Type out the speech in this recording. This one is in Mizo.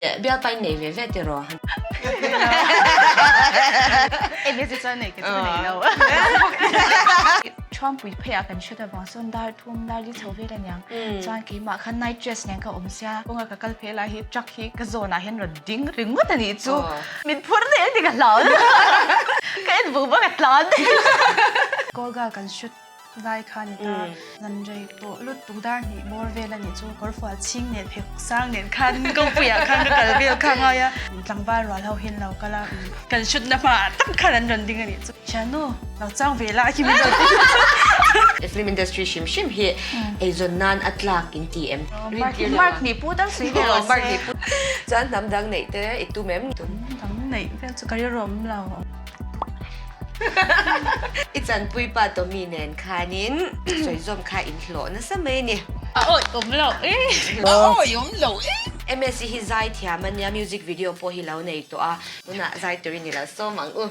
Bialpa in nei ve ve teh rawh. Enge chuan nei ka chu ka nei lo. Thuampui pheiah kan hriat avang chuan dar thum dar li chho vel aniang. Chuan keimah khan night dress nen ka awm sia. Kawnga ka kal phei lai hi truck hi ka zawnah hian rawn ding ringawt a nih chu. Min phur hle tih ka hlau. Ka en vung vang a tlan. Golga kan shoot Lai kha ni ta, zan rei pawh lut tuk dar hnih bawr vel a nih chu kawrfual chhing nen pheikhawk sang nen khan kawngpuiah khan ka kal vel kha ngai a, tlangval rual ho hian lo kal a, kan shoot na hmaah tak khan an rawn ding a nih chu. Thiannu, lo chang ve la khi min rawn ti chu. Film industry hrim hrim hi eizawn nan a tlak in ti em? Mark hnih pu tal sui ve rawh se. Chuan hnam dang neih te i tum em? Hnam dang neih vel chu ka rilru awm lo. I chanpui pa Tommy nen khanin sawizawm kha in hlawh nasa mai a ni. A awih awm loh e. A awih awm loh e. MSC hi zai thiam a nia, music video pawh hi lo nei tawh a, tunah zai turin i lo sawm ang u.